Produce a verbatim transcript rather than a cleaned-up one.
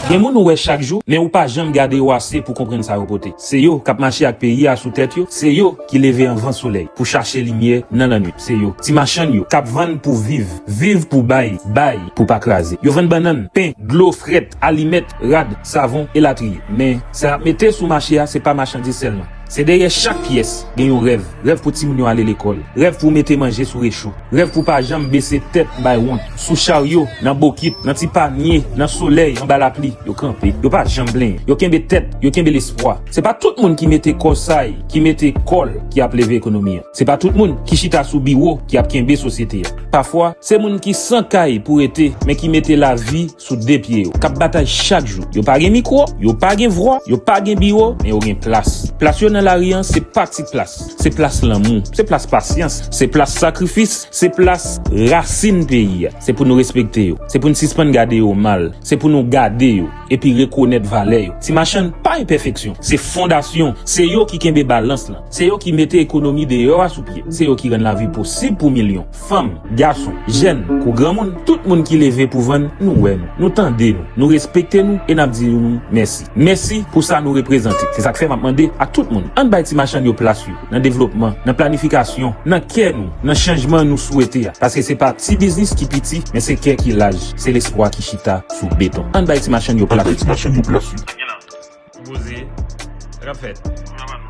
Gen moun ou wè chak jou, men ou pa janm gade yo ase pou konprann sa yo pote. Se yo k ap mache ak peyi a sou tèt yo, se yo ki leve anvan solèy pou chache limyè nan lannwit. Se yo, ti machann yo, k ap vann pou viv, viv pou bay, bay pou pa kraze. Yo vann bannann, pen, dlo frèt, alimèt, rad, savon, elatriye. Men, sa y ap mete sou mache a, se pa machandiz sèlman. Se dèyè chak pyès gen yon rèv. Rèv pou timoun yo ale lekòl. Rèv pou mete manje sou recho. Rèv pou pa janm bese tèt bay wont. Sou charyo, nan bokit, nan ti panye, nan solèy, anba lapli, yo kanpe. Yo pa janm plenyen. Yo kenbe tèt, yo kenbe lespwa. Se pa tout moun ki mete kòsay, ki mete kòl, ki ap leve ekonomi an. Se pa tout moun ki chita sou biwo, ki ap kenbe sosyete a. Pafwa, se moun ki san kay pou rete, men ki mete lavi sou de pye yo, k ap batay chak jou. Yo pa gen mikwo, yo pa gen vwa, yo pa gen biwo, men yo gen plas. Plas yo nan lari an, se pa ti plas. Se plas lanmou, se plas pasyans, se plas sakrifis, se plas rasin peyi a. Se pou nou respekte yo. Se pou n sispann gade yo mal. Se pou nou gade yo, epi rekonèt valè yo. Ti machann pa enpèfeksyon. Se fondasyon. Se yo ki kenbe balans lan. Se yo ki mete ekonomi deyò a sou pye. Se yo ki rann lavi posib pou milyon. Fanm, gason, jèn, kou granmoun, tout moun ki leve pou vann, nou wè nou, nou tande nou, nou respekte nou e n ap di nou mèsi. Mèsi pou sa nou reprezante. Se sa k fè m ap mande ak tout moun, ann bay ti machann yo plas yo nan devlopman, nan planifikasyon, nan kè nou, nan chanjman nou swete a. Paske se pa ti biznis ki piti, men se kè ki laj, se lespwa ki chita sou beton. Ann bay ti machann yo plas yo. Poze. Sa k ap fèt?